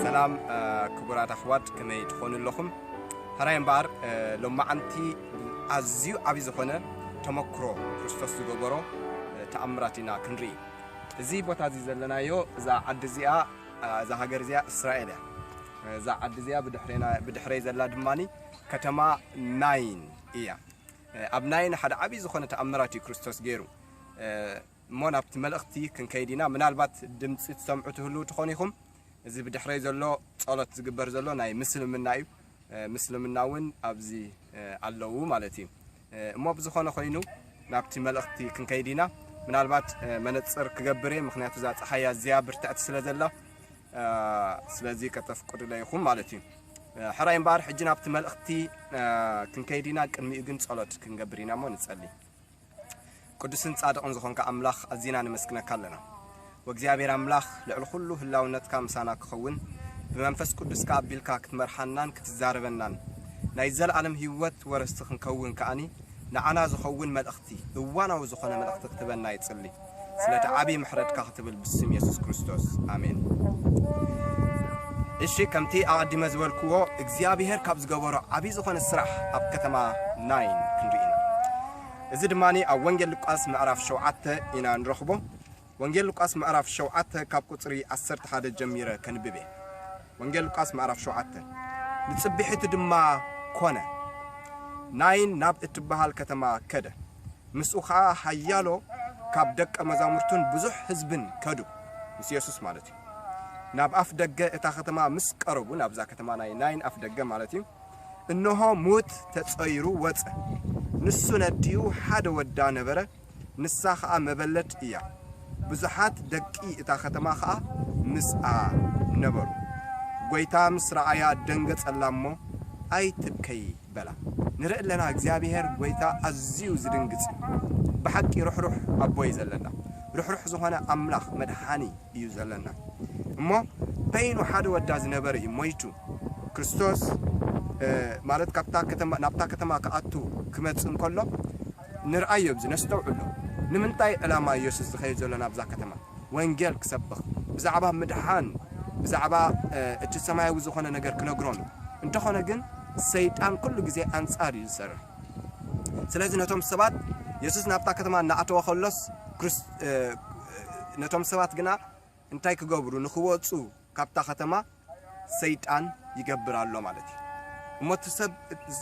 ሰላም ክቡራት ኣሕዋት፣ ከመይ ትኾኑ ኣለኹም? ሕራይ እምበኣር ሎማዓንቲ ኣዝዩ ዓብዪ ዝኾነ ተመክሮ ክርስቶስ ዝገበሮ ተኣምራት ኢና ክንርኢ። እዚ ቦታ እዚ ዘለናዮ፣ እዛ ዓዲ እዚኣ፣ እዛ ሃገር እዚኣ እስራኤል እያ። እዛ ዓዲ እዚኣ ብድሕሬና ብድሕረይ ዘላ ድማ ከተማ ናይን እያ። ኣብ ናይን ሓደ ዓብዪ ዝኾነ ተኣምራት እዩ ክርስቶስ ገይሩ። እሞ ናብቲ መልእኽቲ ክንከይድ ኢና። ምናልባት ድምፂ ትሰምዑ ትህልዉ ትኾኑ ኢኹም። እዚ ብድሕረይ ዘሎ ጸሎት ዝግበር ዘሎ ናይ ምስልምና እዩ። ምስልምና እውን ኣብዚ ኣለዉ ማለት እዩ። እሞ ብዝኾነ ኮይኑ ናብቲ መልእኽቲ ክንከይድ ኢና። ምናልባት መነጽር ክገብር እየ፣ ምኽንያቱ እዛ ጸሓይ ኣዝያ ብርትዕቲ ስለ ዘላ፣ ስለዚ ከተፍቅዱለይ ኢኹም ማለት እዩ። ሕራይ እምበኣር ሕጂ ናብቲ መልእኽቲ ክንከይድ ኢና። ቅድሚኡ ግን ጸሎት ክንገብር ኢና እሞ ንጸሊ። ቅዱስን ጻድቕን ዝኾንካ ኣምላኽ ኣዚና ነመስግነካ ኣለና። ወእግዚኣብሔር ኣምላኽ ልዕሊ ኩሉ ህላውነትካ ምሳና ክኸውን ብመንፈስ ቅዱስካ ኣቢልካ ክትመርሓናን ክትዛረበናን ናይ ዘለኣለም ህይወት ወረስቲ ክንከውን ከኣኒ ንዓና ዝኸውን መልእኽቲ፣ እዋናዊ ዝኾነ መልእኽቲ ክትበና ይጽሊ። ስለቲ ዓብዪ ምሕረትካ ክትብል ብስም የሱስ ክርስቶስ ኣሜን። እሺ፣ ከምቲ ኣቐዲመ ዝበልክዎ እግዚኣብሔር ካብ ዝገበሮ ዓብዪ ዝኾነ ስራሕ ኣብ ከተማ ናይን ክንርኢ ኢና። እዚ ድማ ኣብ ወንጌል ሉቃስ ምዕራፍ ሸውዓተ ኢና ንረኽቦ። ወንጌል ሉቃስ ምዕራፍ ሸውዓተ ካብ ቁጽሪ ዓሰርተ ሓደ ጀሚረ ከንብብ እየ። ወንጌል ሉቃስ ምዕራፍ ሸውዓተ። ንጽብሒቱ ድማ ኮነ፣ ናይን ናብ እትበሃል ከተማ ከደ። ምስኡ ኸኣ ሓያሎ ካብ ደቀ መዛሙርቱን ብዙሕ ህዝብን ከዱ፣ ምስ የሱስ ማለት እዩ። ናብ ኣፍ ደገ እታ ከተማ ምስ ቀረቡ፣ ናብዛ ከተማ ናይ ናይን ኣፍ ደገ ማለት እዩ፣ እንሆ፣ ሙት ተጸይሩ ወጸ። ንሱ ነዲኡ ሓደ ወዳ ነበረ፣ ንሳ ኸኣ መበለት እያ። ብዙሓት ደቂ እታ ከተማ ኸኣ ምስኣ ነበሩ። ጐይታ ምስ ረኣያ ደንገጸላ እሞ፣ ኣይትብከዪ በላ። ንርኢ ኣለና፣ እግዚኣብሔር ጐይታ ኣዝዩ ዝድንግጽ እዩ። ብሓቂ ርሕሩሕ ኣቦ እዩ ዘለና። ርሕሩሕ ዝኾነ ኣምላኽ መድሓኒ እዩ ዘለና። እሞ በይኑ ሓደ ወዳ ዝነበረ እዩ ሞይቱ። ክርስቶስ፣ እ፣ ማለት ካብታ ከተማ፣ ናብታ ከተማ ክኣቱ ክመጽእ እንከሎ ንርኣዮ፣ ኣብዚ ነስተውዕሎ። ንምንታይ ዕላማ ኢየሱስ ዝኸይድ ዘሎ ናብዛ ከተማ? ወንጌል ክሰብኽ፣ ብዛዕባ ምድሓን፣ ብዛዕባ፣ እ፣ እቲ ሰማያዊ ዝኾነ ነገር ክነግሮም እዩ። እንተኾነ ግን ሰይጣን ኩሉ ግዜ ኣንጻር እዩ ዝሰርሕ። ስለዚ ነቶም ሰባት፣ የሱስ ናብታ ከተማ እናኣተወ ከሎስ ክርስ-፣ እ፣ ነቶም ሰባት ግና እንታይ ክገብሩ? ንኽወጹ ካብታ ከተማ ሰይጣን ይገብር ኣሎ ማለት እዩ። እሞ እቲ ሰብ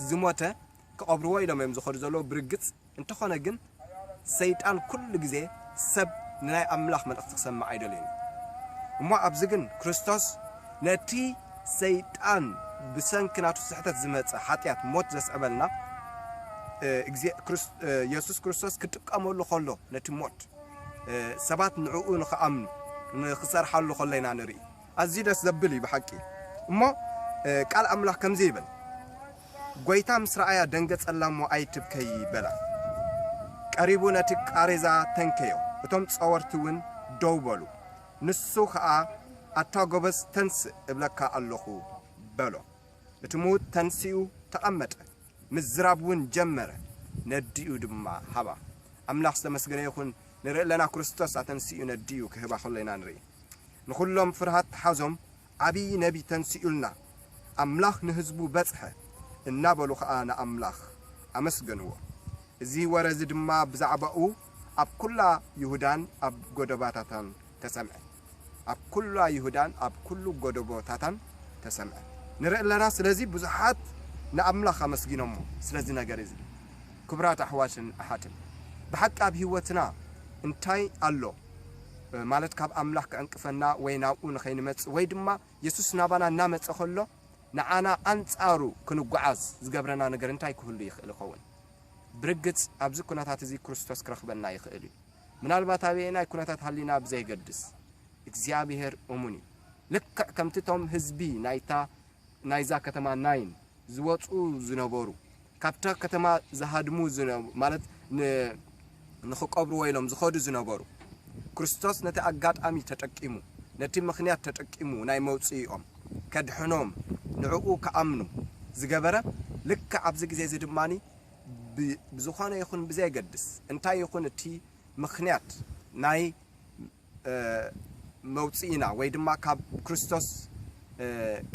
ዝሞተ ክቐብርዎ ኢሎም እዮም ዝኸዱ ዘለዉ ብርግጽ። እንተኾነ ግን ሰይጣን ኩሉ ግዜ ሰብ ንናይ ኣምላኽ መልእኽቲ ክሰምዕ ኣይደልዩን። እሞ ኣብዚ ግን ክርስቶስ ነቲ ሰይጣን ብሰንኪ ናቱ ስሕተት ዝመጸ ሓጢኣት ሞት ዘስዕበልና፣ እ፣ እግዜ-፣ ክርስ-፣ እ፣ የሱስ ክርስቶስ ክጥቀመሉ ከሎ ነቲ ሞት፣ እ፣ ሰባት ንዕኡ ንኽኣምኑ ንኽሰርሓሉ ከሎ ኢና ንርኢ። ኣዝዩ ደስ ዘብል እዩ ብሓቂ። እሞ፣ እ፣ ቃል ኣምላኽ ከምዚ ይብል፣ ጐይታ ምስ ረኣያ ደንገጸላ እሞ ኣይትብከዪ በላ። ቀሪቡ ነቲ ቃሬዛ ተንከዮ፣ እቶም ጸወርቲ እውን ደው በሉ። ንሱ ኸኣ ኣታ ጐበዝ ተንስእ እብለካ ኣለኹ በሎ። እቲ ምዉት ተንሲኡ ተቐመጠ፣ ምዝራብ እውን ጀመረ፣ ነዲኡ ድማ ሃባ። ኣምላኽ ዝተመስገነ ይኹን። ንርኢ ኣለና ክርስቶስ ኣተንሲኡ ነዲኡ ክህባ ከሎ ኢና ንርኢ። ንኹሎም ፍርሃት ተሓዞም፣ ዓብዪ ነቢ ተንሲኡልና፣ ኣምላኽ ንህዝቡ በጽሐ እናበሉ ኸኣ ንኣምላኽ ኣመስገንዎ። እዚ ወረ እዚ ድማ ብዛዕባኡ ኣብ ኩላ ይሁዳን ኣብ ጎደባታታን ተሰምዐ። ኣብ ኩላ ይሁዳን ኣብ ኩሉ ጎደቦታታን ተሰምዐ። ንርኢ ኣለና። ስለዚ ብዙሓት ንኣምላኽ ኣመስጊኖሞ ስለዚ ነገር እዚ። ክቡራት ኣሕዋትን ኣሓትን፣ ብሓቂ ኣብ ህይወትና እንታይ ኣሎ? ማለት ካብ ኣምላኽ ክዕንቅፈና ወይ ናብኡ ንኸይንመጽእ ወይ ድማ የሱስ ናባና እናመጸ ከሎ ንዓና ኣንጻሩ ክንጓዓዝ ዝገብረና ነገር እንታይ ክህሉ ይኽእል ይኸውን? ብርግጽ ኣብዚ ኩነታት እዚ ክርስቶስ ክረኽበና ይኽእል እዩ። ምናልባት ኣበየናይ ኩነታት ሃሊና ብዘይገድስ፣ እግዚኣብሔር እሙን እዩ። ልክዕ ከምቲ እቶም ህዝቢ ናይታ፣ ናይዛ ከተማ ናይን ዝወጹ ዝነበሩ፣ ካብታ ከተማ ዝሃድሙ ዝነ-፣ ማለት ን-፣ ንኽቀብርዎ ኢሎም ዝኸዱ ዝነበሩ፣ ክርስቶስ ነቲ ኣጋጣሚ ተጠቂሙ፣ ነቲ ምኽንያት ተጠቂሙ ናይ መውጽኢኦም ከድሕኖም፣ ንዕኡ ክኣምኑ ዝገበረ፣ ልክዕ ኣብዚ ግዜ እዚ ድማኒ ብ-፣ ብዝኾነ ይኹን ብዘየገድስ፣ እንታይ ይኹን እቲ ምኽንያት ናይ፣ እ፣ መውጽኢና ወይ ድማ ካብ ክርስቶስ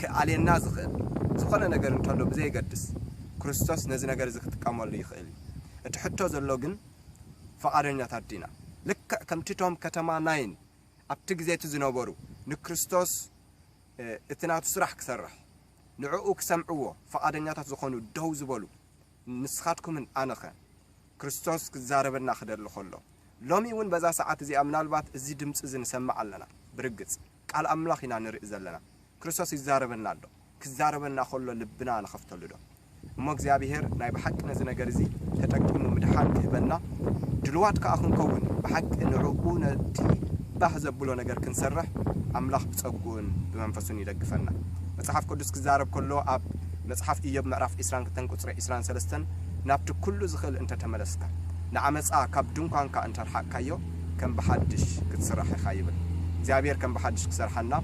ክኣልየና ዝኽእል ዝኾነ ነገር እንተሎ ብዘይገድስ፣ ክርስቶስ ነዚ ነገር እዚ ክጥቀመሉ ይኽእል እዩ። እቲ ሕቶ ዘሎ ግን ፍቓደኛታት ዲና? ልክዕ ከምቲ እቶም ከተማ ናይን ኣብቲ ግዜ እቲ ዝነበሩ ንክርስቶስ እቲ ናቱ ስራሕ ክሰርሕ ንዕኡ ክሰምዕዎ ፍቓደኛታት ዝኾኑ ደው ዝበሉ፣ ንስኻትኩምን ኣነኸ? ክርስቶስ ክዛረበና ክደሊ ከሎ፣ ሎሚ እውን በዛ ሰዓት እዚኣ ምናልባት እዚ ድምፂ እዚ ንሰምዕ ኣለና። ብርግፅ ቃል ኣምላኽ ኢና ንርኢ ዘለና። ክርስቶስ ይዛረበና ኣሎ። ክዛረበና ከሎ ልብና ንኸፍተሉ ዶ? እሞ እግዚኣብሔር ናይ ብሓቂ ነዚ ነገር እዚ ተጠቂሙ ምድሓን ክህበና ድልዋት ከኣ ክንከውን፣ ብሓቂ ንዕኡ ነቲ ባህ ዘብሎ ነገር ክንሰርሕ ኣምላኽ ብጸግኡን ብመንፈሱን ይደግፈና። መጽሓፍ ቅዱስ ክዛረብ ከሎ ኣብ መጽሓፍ ኢዮብ ምዕራፍ ዕስራን ክልተን ቁጽሪ ዕስራን ሰለስተን፣ ናብቲ ኩሉ ዝኽእል እንተተመለስካ፣ ንዓመጻ ካብ ድንኳንካ እንተርሓቅካዮ፣ ከም ብሓድሽ ክትስራሕ ኢኻ ይብል። እግዚኣብሔር ከም ብሓድሽ ክሰርሓና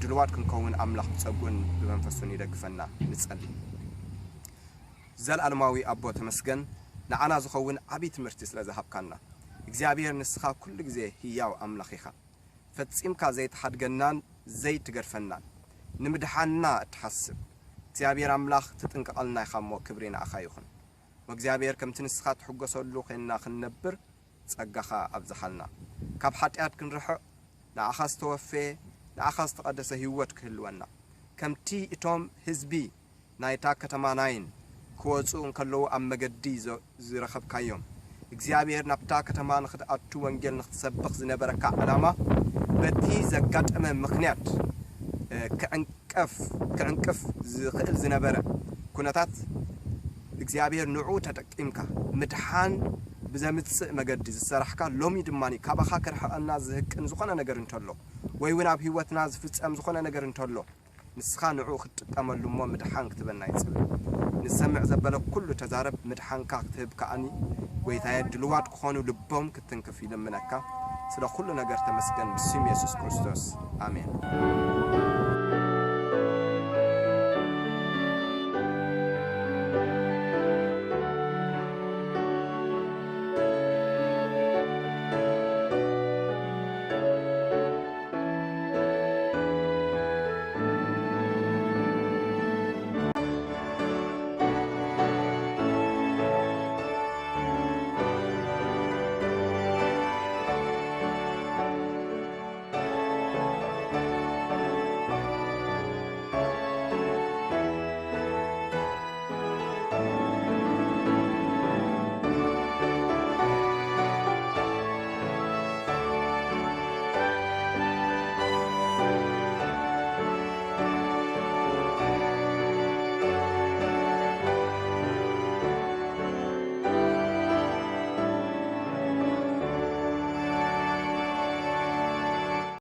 ድልዋት ክንከውን ኣምላኽ ብጸግኡን ብመንፈሱን ይደግፈና። ንጸሊ። ዘልኣለማዊ ኣቦ ተመስገን፣ ንዓና ዝኸውን ዓብዪ ትምህርቲ ስለ ዝሃብካና። እግዚኣብሔር ንስኻ ኩሉ ግዜ ህያው ኣምላኽ ኢኻ። ፈጺምካ ዘይትሓድገናን ዘይትገድፈናን፣ ንምድሓንና እትሓስብ እግዚኣብሔር ኣምላኽ ትጥንቀቐልና ኢኻ እሞ ክብሪ ንዓኻ ይኹን። ወእግዚኣብሔር ከምቲ ንስኻ ትሕጎሰሉ ዄንና ክንነብር ጸጋኻ ኣብዝሓልና። ካብ ሓጢኣት ክንርሕቕ ንዓኻ ዝተወፈየ ንዓኻ ዝተቐደሰ ህይወት ክህልወና። ከምቲ እቶም ህዝቢ ናይታ ከተማ ናይን ክወጹ እንከለዉ ኣብ መገዲ ዘ- ዝረኸብካዮም እግዚኣብሔር ናብታ ከተማ ንኽትኣቱ ወንጌል ንኽትሰብኽ ዝነበረካ ዕላማ በቲ ዘጋጠመ ምኽንያት እ፣ ክዕንቀፍ ክዕንቅፍ ዝኽእል ዝነበረ ኩነታት እግዚኣብሔር ንዑ ተጠቂምካ ምድሓን ብዘምጽእ መገዲ ዝሰራሕካ ሎሚ ድማ ካባኻ ክርሕቐና ዝህቅን ዝኾነ ነገር እንተሎ ወይ እውን ኣብ ህይወትና ዝፍጸም ዝኾነ ነገር እንተሎ ንስኻ ንዑ ክትጥቀመሉ እሞ ምድሓን ክትበና ይጽል። ንሰምዕ ዘበለ ኩሉ ተዛረብ ምድሓንካ ክትህብ ከኣኒ ጎይታየ ድልዋት ክኾኑ ልቦም ክትንክፍ ይልምነካ። ስለ ኩሉ ነገር ተመስገን ብስም የሱስ ክርስቶስ ኣሜን።